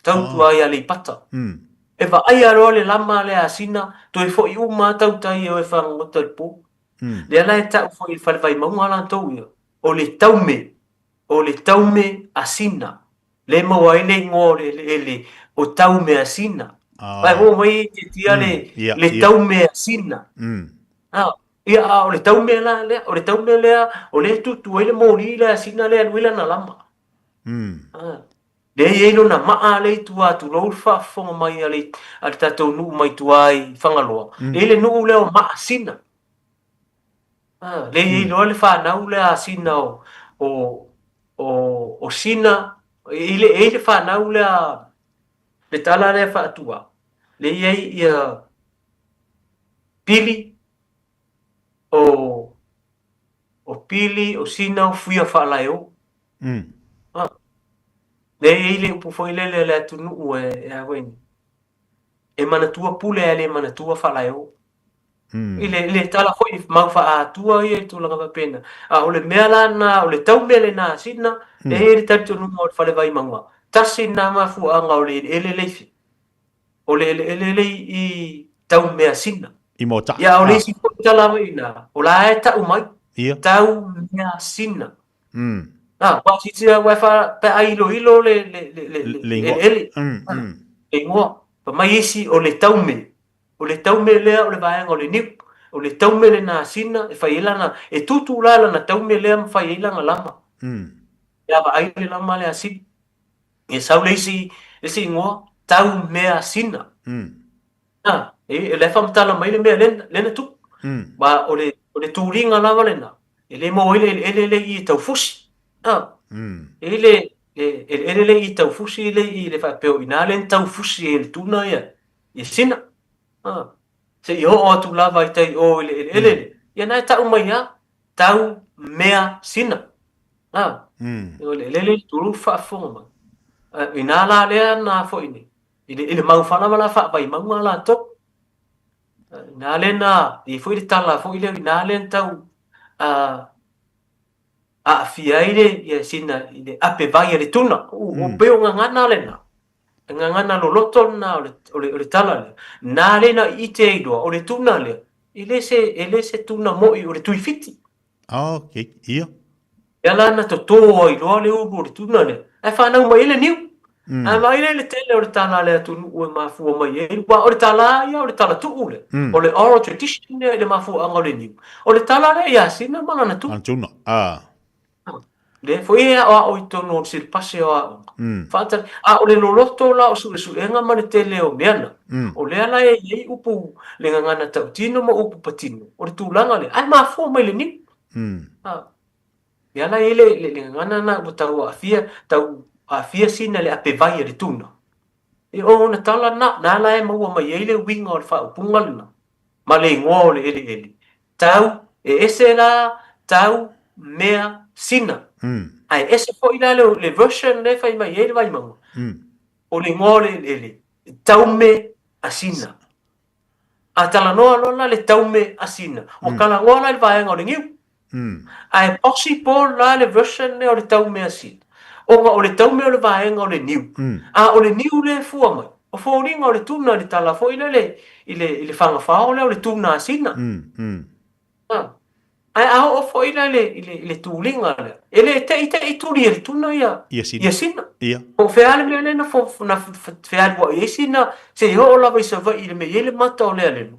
tau i tua i Aleipata. E vaaia loa le lama lea a Sina, toe foi uma lava tautai e o e fagogota i le po. Lea la e tau foi i le fale Vaimauga latou ia, o le taume, o le taume a Sina. Lea e maua ai le igoa o le eleele o Taumeasina. Vai oo mai e tia le, le Taumeasina. Ia, a o le taumea la lea, o le taumea lea, o lea e tutu ai le moli lea a Sina lea e alu ai lana lama. Lea e i ai lona maa lea i tua atu, tulou le faafofoga mai a le, a le tatou nuu mai tua i Fagaloa. E i ai le nuu lea o Maasina. Lea e i ai loa le fanau lea a Sina o, o, o, o Sina, e i ai le fanau lea, le tala lea faatua, lea e i ai ia Pili, o, o Pili, o Sina, o Fuia Faalaeo. Lea e i ai le upu foi lele a le atunuu e, e a foi nei, e manatua pule ae le manatua faalaeo. I le, le tala foi mau faaatua ia i tulaga faapena. A o le mea la lena, o le taumea lena a Sina, e i ai le talitonuga o le fale Vaimauga, tasi lena mafuaaga o le eleele le i o le eleele le i Taumeasina. I Moata'a. Ia, a o le isi foi tala foi i ina, o la e ta'u mai, Taumeasina. A, ua silasila ua e fa, pe a iloilo le, le, le, le, le, Le igoa. eleele, le igoa. Fai mai isi o le taume, o le taume lea o le vaega o le niu, o le taume lena a Sina e fai ai lana, e tūtū la lana taume lea ma fai ai lana lama. Ia vaai le lama lea a Sina. Ia sau le isi, le isi igoa, Taumeasina. A, e, o la e faamatala mai le mea lea, lea na tupu. Ma o le, o le tuliga lava lena, e le maua ai le eleele lea i i taufusi. A, e i ai le, le eleele lea i i taufusi lea i i le faapea o i ina lea na taufusi ai e le tuna ia, ia Sina. A, seia oo atu lava i tai o i le eleele lea, ia na e tau mai lava, tau mea sina. A, o le eleele le tulu faafofoga mai. A, ina la lea na foi nei, i le, i le mau fala faavaimauga latou. Ina lea na, e i ai foi le tala foi lea, ina lea na tau aafia ai le, ia sina, i le ape vai a le tuna. O pei o gagana lena, gagana loloto lena o le, o le, o le tala lea. Na lea na ite ai loa, o le tuna lea, e le se, e le se tuna mo'i o le tuifiti. Ah, okay. Ia. Lea la na totō ai loa le ulu o le tuna lea, ae fanau mai ai le niu. Ae vaai lea i le tele o le tala a le atunuu e mafua mai ai, aua o le tala lava ia o le tala tuu lea, o le oral tradition lea i le mafuaaga o le niu. O le tala lea ia Sina ma lana tuna. Lana tuna, ah. Lea foi e aoao i totonu o le silapasi o aoga. Faatali, a o le loloto la o suesuega ma le tele o mea na, o lea la e i ai upu le gagana tautino ma upu patino, o le tulaga lea, ae mafua mai le niu. Lea la e i ai le, le, le gagana na ua tau aafia, tau aafia sina le apevai a le tuna. E o ona tala na, na la e maua mai ai le uiga o le faaupuga lena, ma le igoa o le eleele. Tau, e ese la tau mea sina. Ae ese foi la le, le version lea e fai mai ai le Vaimauga, o le igoa o le eleele, Taume a Sina. A talanoa loa la le taume a Sina, ua talanoa la i le vaega o le niu. Ae possible la le version lea o le taume a Sina, ona o le taume o le vaega o le niu, a o le niu lea e fua mai, o foliga o le tuna i le tala foi lele i le, i le fagafao lea o le tuna a Sina. Ae a oo foi la i le, i le, i le tuliga lea, e le te i te i tuli e le tuna ia, Ia Sina. ia Sina. Ia. Po o fea le mea lea na, fo, na fealuai ai Sina seia oo lava i Savaii i le mea e i ai le mata o le alelu.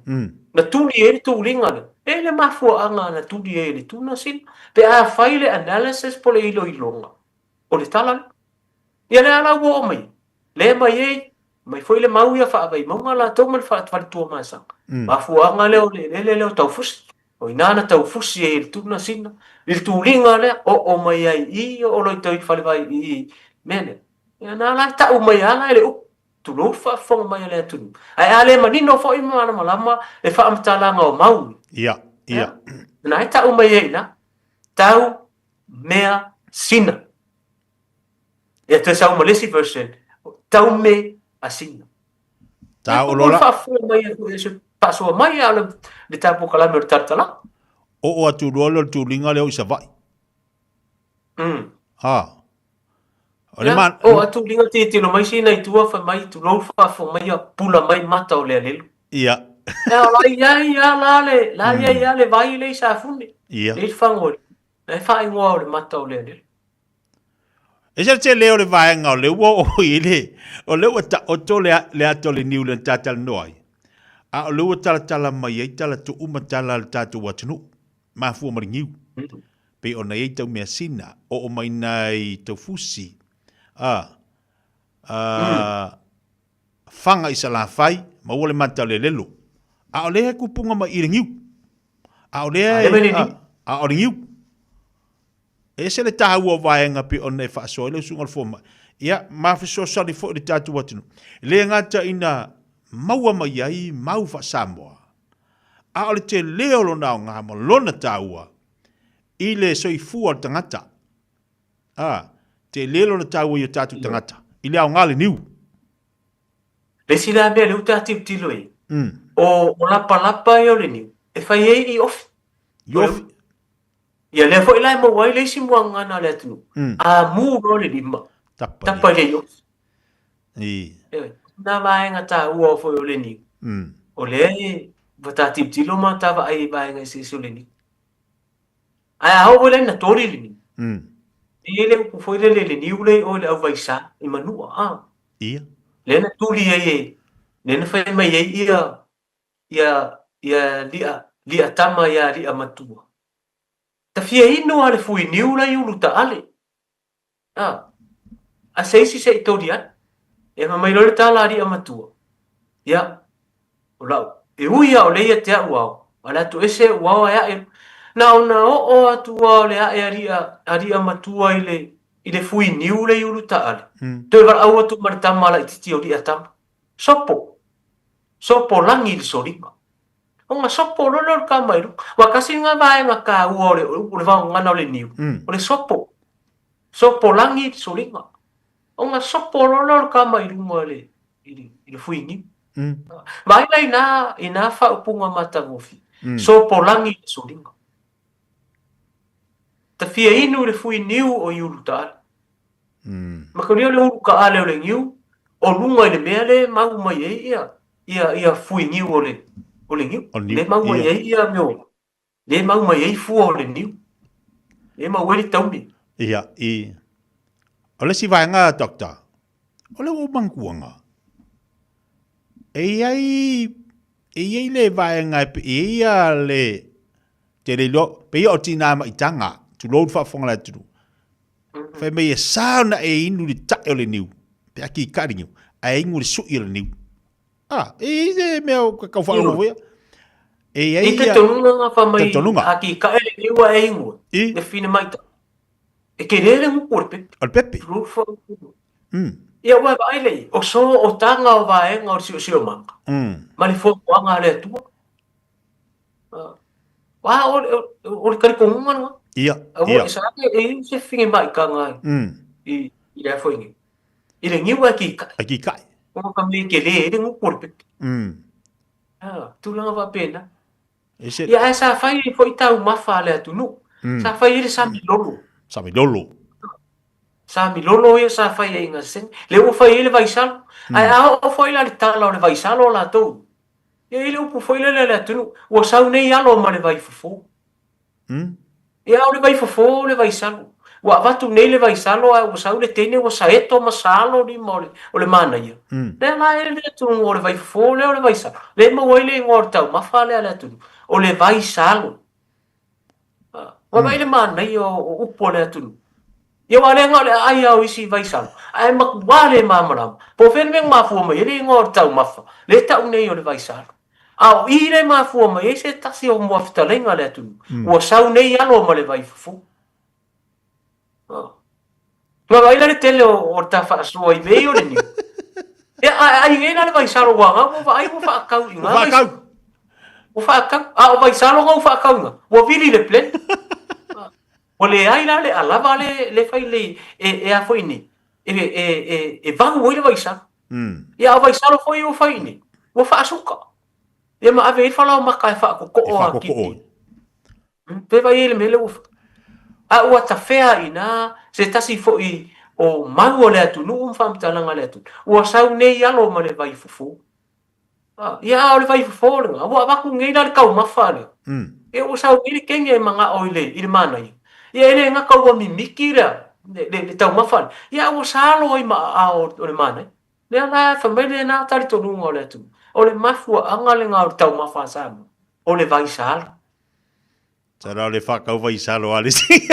Na tuli ai le tuliga lea. E i ai le mafuaaga na tuli ai e le tuna Sina. Pe a fai le analysis po o le iloiloga o le tala lea. Ia lea la ua oo mai, lea mai ai, mai foi le mau ia faavaimauga latou ma le faletuamasaga. Mafuaaga lea o le eleele lea o Taufusi. O i ina na taufusi ai e le tuna sina, i le tuliga lea, oo mai ai i i, oo loa i tai i le falevai i i, mea lea. Ia na la e tau mai lava la e le upu, tulou le faafofoga mai a le atunuu. Ae a le manino foi ma malamalama le faamatalaga o mau, Ia, ia. Na e tau mai ai i ina, tau mea sina. Ia toe sau ma le isi version, tau me a sina. Ta o lola. Faafofoga mai e foi se faasoa mai a o le ta polokalame o le talatala. Oo atu loa lea o le tuliga lea o i Savaii. Ha. O le ma... Oo atu liga tilotilo mai sina i tua fai mai tulou le faafofoga mai ia pula mai mata o le alelu. Ia. Ea o la i ai a la le la i ai a le vai le i Safune. Ia. Le i Fagoaile. E faaigoa o le mata o le alelu. E se tele o le vaega o le ua oo i le, o le ua taoto le, le ata o le niu le tatalanoa ai. A o le ua talatala mai ai tala tuu ma tala a le tatou atunuu. Mafua ma le niu. Pei ona i ai tau measina, oo mai nai taufusi, a, a, Faga i Salafai, maua le mata o le alelu. A o lea e kupuga mai i le niu. A o lea e, a, a o le niu. E ese le taua o vaega pei ona e faasoa ai lau susuga i le fomai. Ia, ma fesoasoani foi i le tatou atunuu. E le gata ina maua mai ai mau faa-Samoa, a o le tele o lona aoga ma lona taua i le soifua o le tagata. A, tele lona taua i o tatou tagata, i le aoga le niu. Le isi la mea lea ua ta tilotilo i ai, o, o lapalapa ia o le niu, e fai ai i ofi. I ofi. Ia lea foi la e maua ai le isi muagana a le atunuu, a mu loa le lima, Tapa, tapa i le iofi. I. Ioe, na vaega taua foi o le niu, o lea e, ua ta tilotilo ma ta vaai i vaega eseese o le niu. Ae a oo foi la ina toli le niu, e i ai le upu foi lele i le niu lea i o i le auvaisa, i Manua, a. Ia. Lea na tuli ai e, lea na fai mai ai ia, ia, ia li'a, li'a tama iā li'a matua. Ta fia inu lava le fui niu la i Ulutaale. A, a se isi se i toli ane. Ia fai mai loa le tala a li'a matua, ia, o la'u, e ui a o lea ia te a'u ao, a o le a toese a'u ao ae a'e. Na ona oo atu lava o le a'e a li'a, a li'a matua i le, i le fui niu lea i Ulutaale, toe valaau atu ma le tama laitiiti o li'a tama, Sopo! Sopo lagi le soliga. Ona sopo loa lea o le tama i luga. Aua tasi lena vaega taua o le, o le vaogagana o le niu, o le sopo. Sopo lagi le soliga. Ona sopo loa lea o le tama i luga i le, i le, i le fui niu. Vaai la i nā, i nā faaupuga matagofie. Sopo lagi le soliga. Ta fia inu i le fui niu o i Ulutaale. Makalia o le ulu kaale o le niu, o luga i le mea lea e mau mai ai ia, ia, ia fui niu o le, o le niu. O le niu, Lea e mau mai ia. ai ia mea o, lea e mau mai ai fua o le niu. Lea e mau ai le taune. Ia, i, o le isi vaega, Doctor, o le ua ou manatuaga, e i ai, e i ai le vaega e, e i ai ia le, te le iloa, pei o tina maitaga, tulou le faafofoga a le atunuu, Fai mai e sa ona e inu i le tae o le niu, pe a kikaʻi le niu, ae inu i le suʻi o le niu. A, e i ai se mea o kau faalogo foi ia. E i ai I talitonuga nga fa mai talitonuga. a kikaʻi le niu ae inu ai, I. le fine maita. E tele le gutu o le pepe. O le pepe. Tulou le faafofoga. Ia ua e vaai lea i ai, o so o taga o vaega o le siosiomaga, ma le fuafuaga a le Atua. Wā, o, o, o le talitonuga lena. Ia, Aua, ia. e sa e, e i se fingemaʻitaga i, i le foi nei. I le niu ae kikaʻi. Ae kikaʻi. Ona ka mea i tele ai le gutu o le pepe. A, tulaga faapena. Ia, ae sa fai ai foi taumafa a le atunuu. Sa fai ai le samilolo. Samilolo. Samilolo ia sa fai ai i Gaseseni. Lea ua fai ai le vaisalo. Ae a oo foi la le tala o le vaisalo a latou, ia e i ai le upu foi lele a le atunuu, ua sau nei alo ma le vaifofo. Ia o le vaifofo o le vaisalo. Ua avatu nei le vaisalo ae ua sau le teine ua saeto ma salo lima o le, o le manaia. Lea la e le atunuu o le vaifofo lea o le vaisalo. Lea e maua ai le igoa o le taumafa lea a le atunuu, o le vaisalo. Ua vaai le manaia o upu a le atunuu. Ia aua o lea na o le aai lava o isi vaisalo, ae matua le malamalama. Po o fea le mea na mafua mai ai le igoa o le taumafa, lea e tau nei o le vaisalo. A o i lea e mafua mai ai se tasi o muafetalaiga a le atunuu, ua sau nei alo ma le vaifofo. Ua vaai la le tele o le ta faasoa i mea ia o le niu. Ia, ae ai nei la le vaisalo ua gau, ua vaai ua faatau i Ua faatau. Ua faatau. A o vaisalo na ua faatau ina, ua vili i le blender. Ua leai la le alava le, le fai le, e, e a foi nei, e, e, e, e vau ai le vaisalo. Ia, a o vaisalo foi ua fai i nei, ua faasuka. Ia ma ave ai le falaomata e faatotoo a kiti. Pe vai ai le mea lea ua fai. A ua tafea i ina se tasi foi o mau o le atunuu ma faamatalaga a le atunuu, ua sau nei alo ma le vaifofo. Ia, a o le vaifofo lena, ua avatu nei la le taumafa lea. Ia ua sau nei le teine e manao i le, i le manaia. Ia e le gata ua mimiti le, le, le taumafa lea, ia a ua salo ai ma aao o le manaia. Lea la fai mai lena talitonuga o le atunuu, o le mafuaaga lena o le taumafa a Samoa, o le vaisalo. Tara o le whakau vaisalo a le si.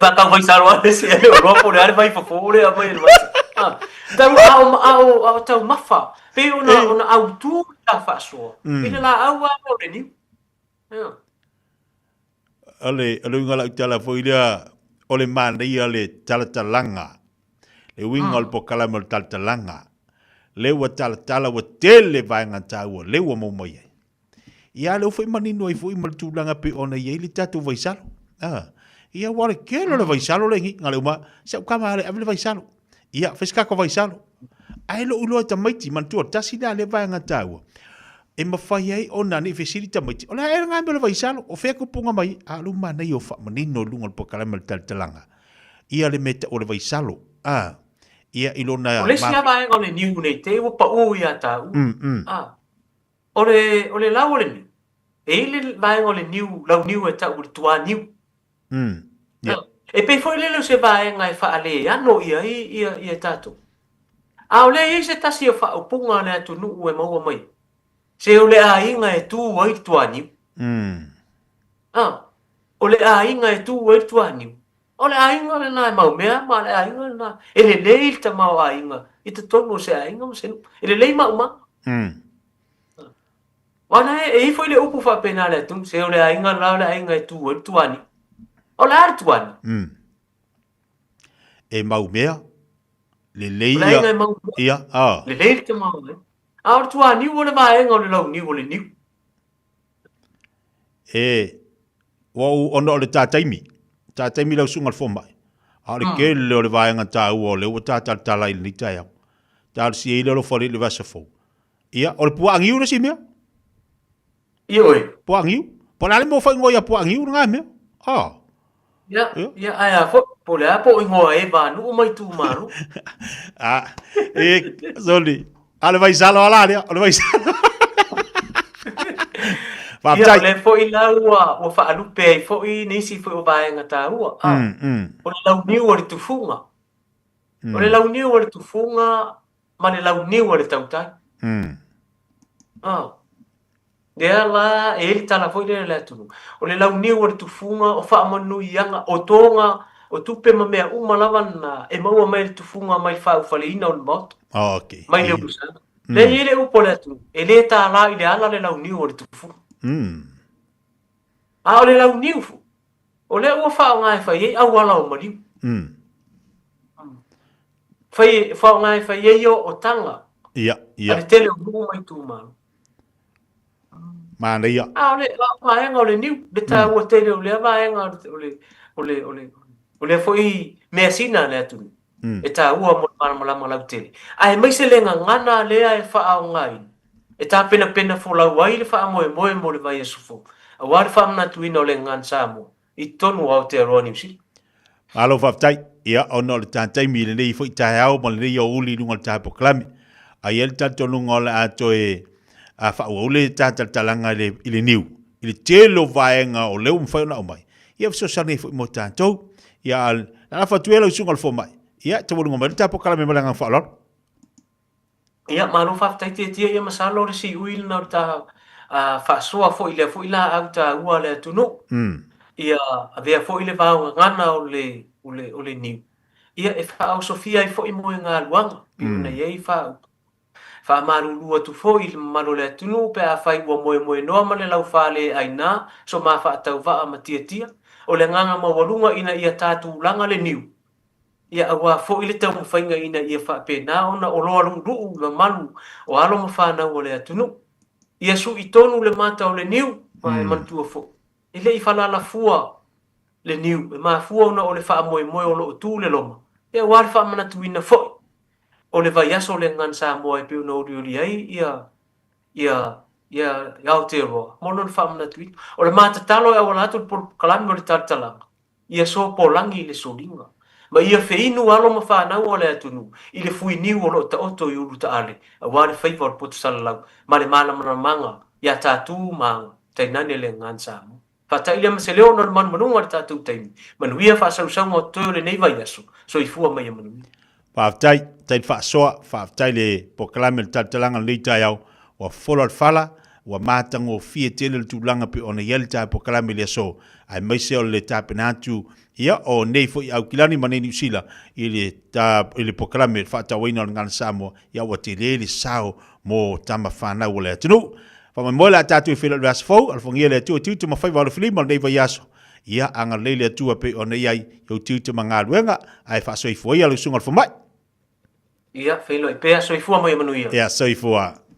Whakau vaisalo a le si. E o roa po le ale vai fofo le a mai le vaisalo. Ah, tau a o a o a o tau mafa. Pe ona ona au tu ta whaasoa. I le la au a o le niu. Yeah. O le, o le uiga lau tala foi lea, o le manaia le talatalaga. Le uiga o le polokalame o le talatalaga. Lea ua talatala ua tele vaega taua lea ua maua mai ai. Ia lea ua foi manino ai foi ma le tulaga pei ona i ai le tatou vaisalo. Ah. Ia ua le tele o le vaisalo lenei, na le uma, si au tama ale ave le vaisalo. Ia, fai se tatou vaisalo. Ae lou iloa e tamaiti, manatua, tasi lea lea vaega taua, e mafai ai ona ne i fesili tamaiti, o le a ea lena mea o le vaisalo, o fea tupuga mai ai? A o le manaia o faamanino i luga o le polokalame o le talatalaga, ia le mea e tau o le vaisalo, a, ia i lona O le isi lava vaega o le niu nei te i ua pau ia taua, a, o le, o le lau o le niu, e i ai le vaega o le niu, launiu e tau o le tuaniu. Yeah. E pei foi lele o se vaega e faaleano i ai ia, ia tatou. A o lea e i ai se tasi o faaupuga a le atunuu e maua mai, se o le aiga e tu ai le tuaniu. A, o le aiga e tu ai le tuaniu. O le aiga lena e maumea ma le aiga lena e lelei le tamaoaiga i totonu o se aiga ma se nuu. E lelei maumaga. Aua la e i ai foi le upu faapena a le atunuu, se o le aiga la o le aiga e tu ai le tuani. O le a le tuani? E maumea, lelei O le aiga e maumea. Ia, a. Lelei le tamaoaiga. A o le tuaniu o le vaega o le launiu o le niu. E, ua ou, ona o le ta taimi, ta taimi lau susuga i le fomai, a o le tele o le vaega taua o lea ua ta talatala ai i lenei taeao. Talosia ai le alofa o le Alii i le vaiaso fou. Ia, o le puaa niu le isi mea. Ioe. Puaa niu. Po o le a le mea ua faaigoa ia puaa niu lena mea. Ah. Ia, ia, ae a foi, po o le a po o igoa eva a nuu ma itumalo. Ah, e, sorry. A o le vaisalo a la lea, o le vaisalo. Ia, o lea foi la ua, ua faalupe ai foi nisi foi o vaega taua. Ah, O le launiu o le tufuga. O le launiu o le tufuga ma le launiu a le tautai. Ah. Lea la, e i ai le tala foi lea i le atunuu, o le launiu o le tufuga, o faamanuiaga, o toga, o tupe ma mea uma lava na e maua mai le tufuga mai le faaufaleina o le maota, oh, okay. mai le usaga. Lea e i ai le upu a le atunuu, e le tālā i le ala le launiu o le tufuga. A o le launiu foi, o lea ua faaaoga e fai ai auala o maliu. Fai, faaaoga e fai ai ootaga Ia, ia. a le tele o nuu ma itumalo. Manaia. A o le vaega o le niu, le taua tele o lea vaega o le, o le, o le, o lea foi measina a le atunuu. E taua mo le malamalama lautele, aemaise le gagana lea e faaaogaina e tapenapena folau ai le faamoemoe mo le vaiaso fou, aua le faamanatuina o le gagana Samoa i totonu o Aotearoa Niu Sila. Malo faafetai. Ia, ona o le ta taimi i lenei foi taeao ma lenei aoauli i luga o le ta polokalame, a i ai le talitonuga o le a toe faaauau le ta talatalaga i le, i le niu, i le tele o vaega o lea ua mafai ona aumai, ia fesoasoani ai foi mo tatou. Ia, a lafo atu ia lau susuga i le fomai, ia, taualuga mai le ta polokalame ma le agaga faaaloalo. Ia, malo faafetai Tietie, ia masalo o le siui lena o le ta faasoa foi i lea foi laau taua a le atunuu. Ia avea foi le vaogagana o le, o le, o le niu, ia e faaosofia ai foi moegaluaga, pei ona i ai faaupuga. Faamalulu atu foi i le mamalu o le atunuu pe afai ua moemoenoa ma le laufaleaina so ma faatauvaa ma tiatia, o le agaga maualuga ina ia ta tulaga le niu, ia aua foi le taumafaiga ina ia faapena ona oloa luuluu i mamalu o alo ma fanau o le atunuu. Ia sui tonu le mata o le niu, ma e manatua foi, e le i falalafua le niu, e mafua ona o le faamoemoe o lo o tu le loma, ia aua le faamanatuina foi o le vaiaso o le Gagana Samoa e pei ona olioli ai ia ia ia Aotearoa mo lona faamanatuina. O le ma tatalo e auala atu i le polokalame o le talatalaga, ia sopolagi le soliga, ma ia feinu alo ma fanau a le atunuu i le fuiniu o lo o taoto i Ulutaale aua le faiva o le poto salalau ma le malamalamaga ia tatou ma aga, tainane le Gagana Samoa. Faata'i lea ma se leo ona o le manumanuga o le tatou taimi. Manuia faasausauga o totoe o lenei vaiaso. Soifua ma ia manuia. Faafetai, faafetai le faasoa, faafetai le polokalame o le talatalaga o lenei taeao, ua fola le fala, ua matagofie tele le tulaga pei ona i ai le ta polokalame i le aso, aemaise o le tapena atu ia o nei foi Aukilani ma nei Niu Sila i le ta i le polokalame le faatauaina o le Gagana Samoa, ia ua tele le sao mo tama fanau o le atunuu. Faamoemoe le a tatou i feiloai i le vaiaso fou, alofagia le Atua i tiute ma faiva alofilima o lenei vaiaso. Ia agalelei le Atua pei ona i ai i ou tiute ma galuega, ae faasoifua ia lau susuga i le fomai. Ia, feiloai pea, soifua ma ia manuia. Ia, soifua.